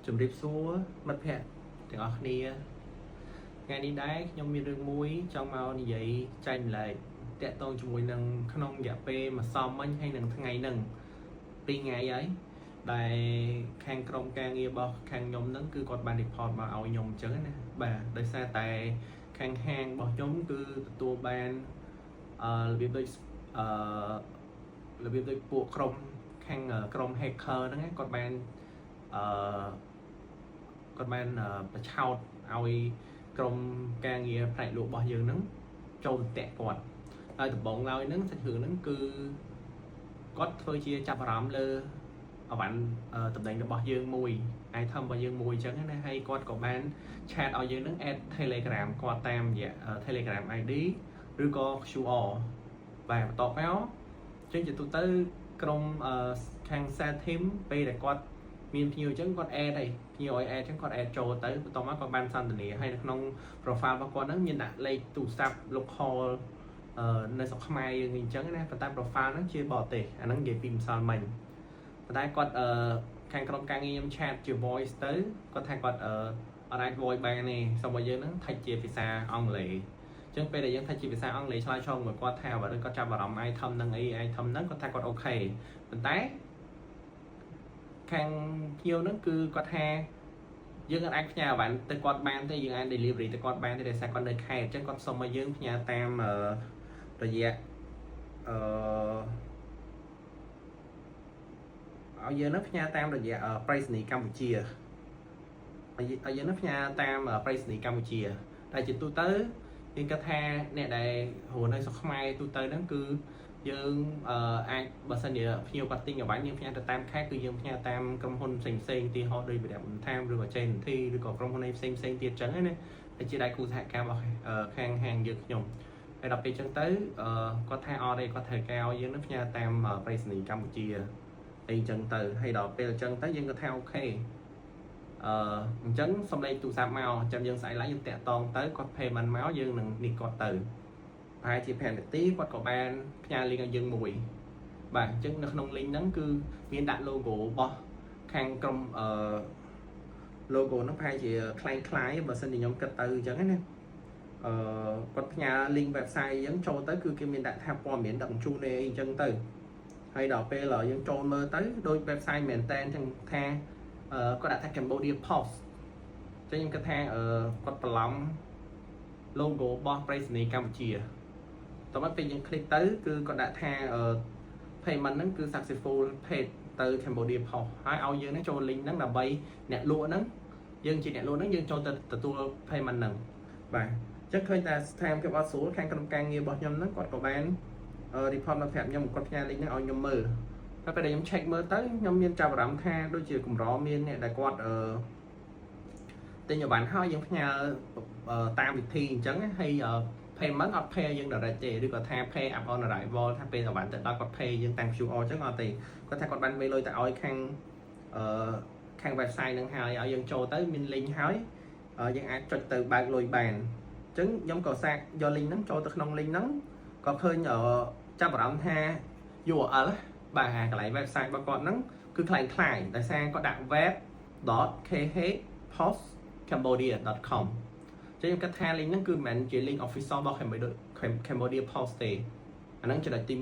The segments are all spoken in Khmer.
ជំរាបសួរមិត្តភ័ក្តិទាំងអស់គ្នាថ្ងៃនេះដែរខ្ញុំមានរឿងមួយចង់មកនិយាយចែករំលែកតាក់ទងជាមួយនឹងក្នុងរយៈពេលម្សិលមិញហើយនឹងថ្ងៃហ្នឹងពីរថ្ងៃហើយដែលខាងក្រុមការងាររបស់ខាងខ្ញុំហ្នឹងគឺគាត់បាន report មកឲ្យខ្ញុំអញ្ចឹងណាបាទដោយសារតែខាងហាងរបស់ខ្ញុំគឺទទួលបានរបៀបដូចអឺរបៀបដូចពួកក្រុមខាងក្រុម hacker ហ្នឹងណាគាត់បានបញ្ឆោតឲ្យក្រុមការងារផ្នែកលក់របស់យើងហ្នឹងចូលទៅតាក់គាត់ហើយដំបងឡើយហ្នឹងសាច់រឿងហ្នឹងគឺគាត់ធ្វើជាចាប់អារម្មណ៍លើអវ៉ាន់តំណែងរបស់យើងមួយ item របស់យើងមួយអញ្ចឹងណាហើយគាត់ក៏បាន chat ឲ្យយើងហ្នឹង add Telegram គាត់តាមរយៈ Telegram ID ឬក៏ QR បាទបន្ទាប់មកចឹងជាទូទៅក្រុមខាង sales team ពេលដែលគាត់មានភ្ញៀវអញ្ចឹងគាត់ add ហើយភ្ញៀវឲ្យ add អញ្ចឹងគាត់ add ចូលទៅបន្ទាប់មកគាត់បានសន្ទនាហើយនៅក្នុង profile របស់គាត់ហ្នឹងមានដាក់លេខទូរស័ព្ទ local នៅស្រុកខ្មែរយើងអញ្ចឹងណាប៉ុន្តែ profile ហ្នឹងជាបរទេសអាហ្នឹងនិយាយពីម្សិលមិញប៉ុន្តែគាត់ខាងក្រុមការងារខ្ញុំ chat ជា voice ទៅគាត់ថាគាត់អត់អាច voice បានទេសូមឲ្យយើងហ្នឹង text ជាភាសាអង់គ្លេសអញ្ចឹងពេលដែលយើង text ជាភាសាអង់គ្លេសឆ្លើយឆ្លងមួយគាត់ថាបើគាត់ចាប់អារម្មណ៍ item ហ្នឹងអី item ហ្នឹងគាត់ថាគាត់ OK ប៉ុន្តែខាងភ្ញៀវហ្នឹងគឺគាត់ថាយើងអាចផ្ញើអីវ៉ាន់ទៅគាត់បានទេយើងអាច delivery ទៅគាត់បានទេដោយសារគាត់នៅខេត្តអញ្ចឹងគាត់សុំឲ្យយើងផ្ញើតាមរយៈឲ្យយើងនឹងផ្ញើតាមរយៈប្រៃសណីកម្ពុជាឲ្យយើងនឹងផ្ញើតាមប្រៃសណីកម្ពុជាតែជាទូទៅយើងគិតថាអ្នកដែលរស់នៅស្រុកខ្មែរទូទៅហ្នឹងគឺ យើងអាចបើសិនជាភ្ញៀវគាត់ទិញអីវ៉ាន់យើងផ្ញើទៅតាមខេត្តគឺយើងផ្ញើតាមក្រុមហ៊ុនផ្សេងផ្សេងទីហោដូចវីរៈបន្ថែមឬក៏ J&T ឬក៏ក្រុមហ៊ុនអីផ្សេងផ្សេងទៀតចឹងណាដែលជាដៃគូសហការរបស់ខាងហាងយើងខ្ញុំហើយដល់ពេលចឹងទៅគាត់ថាអត់ទេគាត់ត្រូវការឲ្យយើងនឹងផ្ញើតាមប្រៃសណីកម្ពុជាអីចឹងទៅហើយដល់ពេលអញ្ចឹងទៅយើងក៏ថា OK អញ្ចឹងសំលេងទូរស័ព្ទមកចាំយើងស្អែកឡើងយើងតាក់តងទៅគាត់ payment មកយើងនឹងនេះគាត់ទៅប្រហែលជា5នាទីគាត់ក៏បានផ្ញើ link ឲ្យយើងមួយបាទអញ្ចឹងនៅក្នុង link ហ្នឹងគឺមានដាក់ logo របស់ខាងក្រុមlogo ហ្នឹងប្រហែលជាក្លែងក្លាយបើសិនជាខ្ញុំគិតទៅអញ្ចឹងណាគាត់ផ្ញើ link website អញ្ចឹងចូលទៅគឺគេមានដាក់ថាព័ត៌មានដឹកជញ្ជូនអីអញ្ចឹងទៅហើយដល់ពេលយើងចូលមើលទៅដូច website មែនតែនអញ្ចឹងថាគាត់ដាក់ថា Cambodia Post អញ្ចឹងខ្ញុំគិតថាគាត់បន្លំ logo របស់ប្រៃសណីកម្ពុជាតោះមកពេលយើង click ទៅគឺគាត់ដាក់ថាpayment ហ្នឹងគឺ successful paid ទៅ Cambodia Post ហើយឲ្យយើងហ្នឹងចូល link ហ្នឹងដើម្បីអ្នកលក់ហ្នឹងយើងជាអ្នកលក់ហ្នឹងយើងចូលទៅទទួល payment ហ្នឹងបាទអញ្ចឹងឃើញតែស្ថានភាពអត់ស្រួលខាងក្រុមការងាររបស់ខ្ញុំហ្នឹងគាត់ក៏បាន report មកប្រាប់ខ្ញុំគាត់ផ្ញើ link ហ្នឹងឲ្យខ្ញុំមើលតែពេលដែលខ្ញុំ check មើលទៅខ្ញុំមានចាប់អារម្មណ៍ថាដូចជាកម្រមានអ្នកដែលគាត់ទិញអីវ៉ាន់ហើយយើងផ្ញើតាមវិធីអញ្ចឹងហើយ payment អត់ pay យើង direct ទេឬក៏ថា pay up on arrival ថាពេលអីវ៉ាន់ទៅដល់គាត់ pay យើងតាម QR អញ្ចឹងអត់ទេគាត់ថាគាត់បានវេលុយទៅឲ្យខាងអឺខាង website ហ្នឹងហើយឲ្យយើងចូលទៅមាន link ហើយយើងអាចចុចទៅបើកលុយបានអញ្ចឹងខ្ញុំក៏សាកយក link ហ្នឹងចូលទៅក្នុង link ហ្នឹងក៏ឃើញចាប់អារម្មណ៍ថា URL បាទកន្លែង website របស់គាត់ហ្នឹងគឺក្លែងក្លាយដោយសារគាត់ដាក់ web.khpostcambodia.com ចឹងខ្ញុំគិតថា link ហ្នឹងគឺមិនមែនជា link official របស់ Cambodia Post ទេអាហ្នឹងចំណុចទី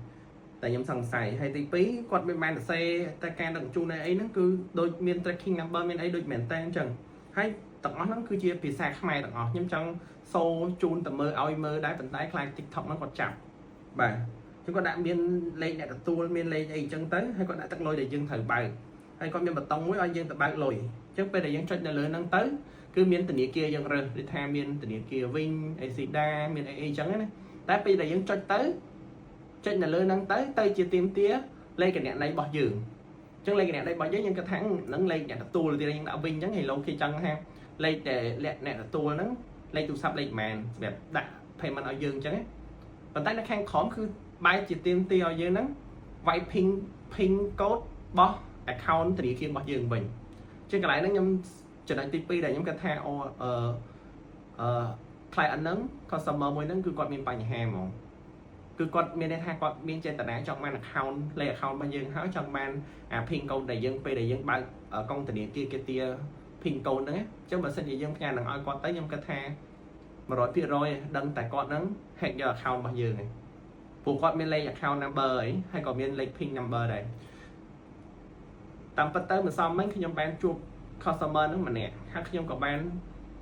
1តែខ្ញុំសង្ស័យហើយទី2គាត់មិនបានសរសេរតែការដឹកជញ្ជូនអីហ្នឹងគឺដូចមាន tracking number មានអីដូចមែនតើអញ្ចឹងហើយទាំងអស់ហ្នឹងគឺជាភាសាខ្មែរទាំងអស់ខ្ញុំចង់សូជូនទៅមើលឲ្យមើលដែរប៉ុន្តែខ្លាច TikTok ហ្នឹងគាត់ចាប់បាទចឹងគាត់ដាក់មានលេខអ្នកទទួលមានលេខអីអញ្ចឹងទៅហើយគាត់ដាក់ទឹកលុយដែលយើងត្រូវបើកហើយគាត់មានបតុងមួយឲ្យយើងទៅបើកលុយអញ្ចឹងពេលដែលយើងចុចនៅលើហ្នឹងទៅគឺមានធនាគារយើងរើសដូចថាមានធនាគារវិញអេស៊ីដាមានអីអីអញ្ចឹងណាតែពេលដែលយើងចុចទៅចុចនៅលើហ្នឹងទៅទៅជាទៀមទាលេខគណនីរបស់យើងអញ្ចឹងលេខគណនីរបស់យើងយើងគិតថាហ្នឹងលេខអ្នកទទួលទៀតយើងដាក់វិញអញ្ចឹងហើយលោកគេចង់ថាលេខតែអ្នកទទួលហ្នឹងលេខទូរស័ព្ទលេខប៉ុន្មានសម្រាប់ដាក់ payment ឲ្យយើងអញ្ចឹងប៉ុន្តែនៅខាងក្រោមគឺបែរជាទៀមទាឲ្យយើងហ្នឹងវាយ pin code របស់ account ធនាគាររបស់យើងវិញជាងកន្លែងហ្នឹងខ្ញុំចំណុចទី2ដែលខ្ញុំគិតថាអូអឺអឺ client ហ្នឹង customer មួយហ្នឹងគឺគាត់មានបញ្ហាហ្មងគឺ គឺគាត់មានន័យថាគាត់មានចេតនាចង់បាន account លេខ account របស់យើងហើយចង់បានអា pin code ដែលយើងពេលដែលយើងបើកកុងធនាគារគេទា pin code ហ្នឹងអញ្ចឹងបើសិនជាយើងផ្ញើនឹងឲ្យគាត់ទៅខ្ញុំគិតថា100%ដឹងតែគាត់ហ្នឹង hack យក account របស់យើងឯងព្រោះគាត់មានលេខ account number អីហើយក៏មានលេខ pin number ដែរតាមពិតទៅមិនសមមិញខ្ញុំបានជួប customer ហ្នឹងម្នាក់ហើយខ្ញុំក៏បាន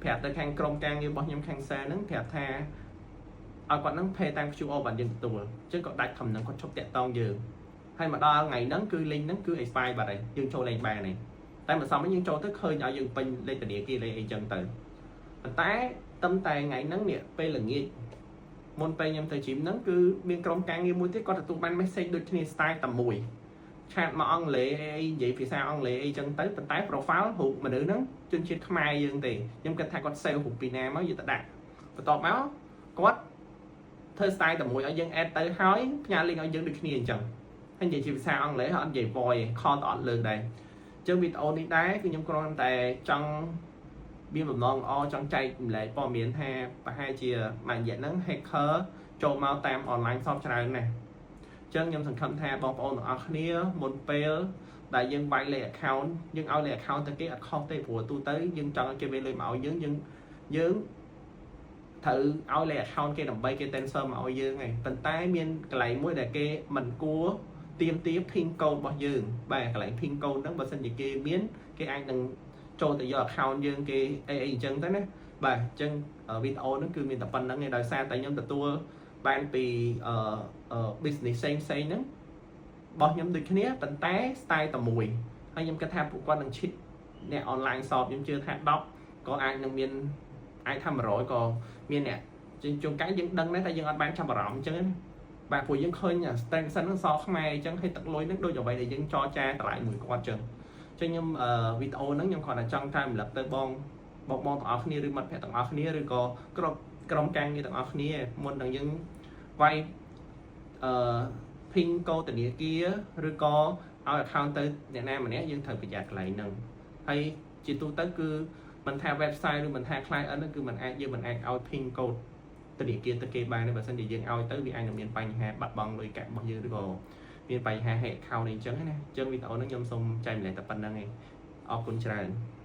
ប្រាប់ទៅខាងក្រុមការងាររបស់ខ្ញុំខាង sale ហ្នឹងប្រាប់ថាឲ្យគាត់ហ្នឹង pay តាម QR បានយើងទទួលអញ្ចឹងក៏ដាច់ខំហ្នឹងគាត់ឈប់តាក់តងយើងហើយមកដល់ថ្ងៃហ្នឹងគឺ link ហ្នឹងគឺ expire បាត់ហើយយើងចូលលេងបានហើយតែមិនសមវិញយើងចូលទៅឃើញឲ្យយើងពេញលេខធនាគារលេខអីចឹងទៅប៉ុន្តែតំតែថ្ងៃហ្នឹងនេះពេលល្ងាចមុនពេលខ្ញុំទៅ gym ហ្នឹងគឺមានក្រុមការងារមួយទៀតគាត់ទទួលបាន message ដូចគ្នា style តែមួយ chat មកអង់គ្លេសអីនិយាយភាសាអង់គ្លេសអីចឹងទៅប៉ុន្តែ profile រូបមនុស្សហ្នឹងជនជាតិខ្មែរយើងទេខ្ញុំគិតថាគាត់ save រូបពីណាមកយកទៅដាក់បន្ទាប់មកគាត់ធ្វើ style តែមួយឲ្យយើង add ទៅហើយផ្ញើ link ឲ្យយើងដូចគ្នាអញ្ចឹងហើយនិយាយជាភាសាអង់គ្លេសអត់និយាយ voice ខលទៅអត់លើកដែរអញ្ចឹងវីដេអូនេះដែរគឺខ្ញុំគ្រាន់តែចង់មានបំណងល្អចង់ចែករំលែកព័ត៌មានថាប្រហែលជាមួយរយៈហ្នឹង hacker ចូលមកតាម online shop ច្រើនណាស់អញ្ចឹងខ្ញុំសង្ឃឹមថាបងប្អូនទាំងអស់គ្នាមុនពេលដែលយើងវាយលេខ account យើងឲ្យលេខ account ទៅគេអត់ខុសទេព្រោះទូទៅយើងចង់ឲ្យគេវេរលុយមកឲ្យយើងយើងយើងត្រូវឲ្យលេខ account គេដើម្បីគេ transfer មកឲ្យយើងឯងប៉ុន្តែមានកន្លែងមួយដែលគេមិនគួរទៀមទា pin code របស់យើងបាទកន្លែង pin code ហ្នឹងបើសិនជាគេមានគេអាចនឹងចូលទៅយក account យើងគេអីអីអញ្ចឹងទៅណាបាទអញ្ចឹងវីដេអូហ្នឹងគឺមានតែប៉ុណ្្នឹងឯងដោយសារតែខ្ញុំទទួលបានពីអឺ business ផ្សេងផ្សេងហ្នឹងរបស់ខ្ញុំដូចគ្នាប៉ុន្តែ style តែមួយហើយខ្ញុំគិតថាពួកគាត់នឹង cheat អ្នក online shop ខ្ញុំជឿថា10ក៏អាចនឹងមានអាចថា100ក៏មានអ្នកជួនកាលយើងដឹងដែរតែយើងអត់បានចាប់អារម្មណ៍អញ្ចឹងណាបាទព្រោះយើងឃើញ transaction ហ្នឹងសខ្មែរអញ្ចឹងហើយទឹកលុយហ្នឹងដូចអ្វីដែលយើងចរចាតម្លៃមួយគាត់អញ្ចឹងអញ្ចឹងខ្ញុំវីដេអូហ្នឹងខ្ញុំគ្រាន់តែចង់តែរំលឹកទៅបងបងបងទាំងអស់គ្នាឬមិត្តភក្តិទាំងអស់គ្នាឬក៏ក្រុមក្រុមការងារទាំងអស់គ្នាមុននឹងយើងវាយអឺ pin code ធនាគារឬក៏ឲ្យ account ទៅអ្នកណាម្នាក់យើងត្រូវប្រយ័ត្នកន្លែងហ្នឹងហើយជាទូទៅគឺមិនថា website ឬមិនថា client ហ្នឹងគឺមិនអាចយើងមិនអាចឲ្យ pin code ធនាគារទៅគេបានទេបើសិនជាយើងឲ្យទៅវាអាចនឹងមានបញ្ហាបាត់បង់លុយកាក់របស់យើងឬក៏មានបញ្ហា hack account នេះអញ្ចឹងណាអញ្ចឹងវីដេអូហ្នឹងខ្ញុំសូមចែករំលែកតែប៉ុណ្្នឹងឯងអរគុណច្រើន។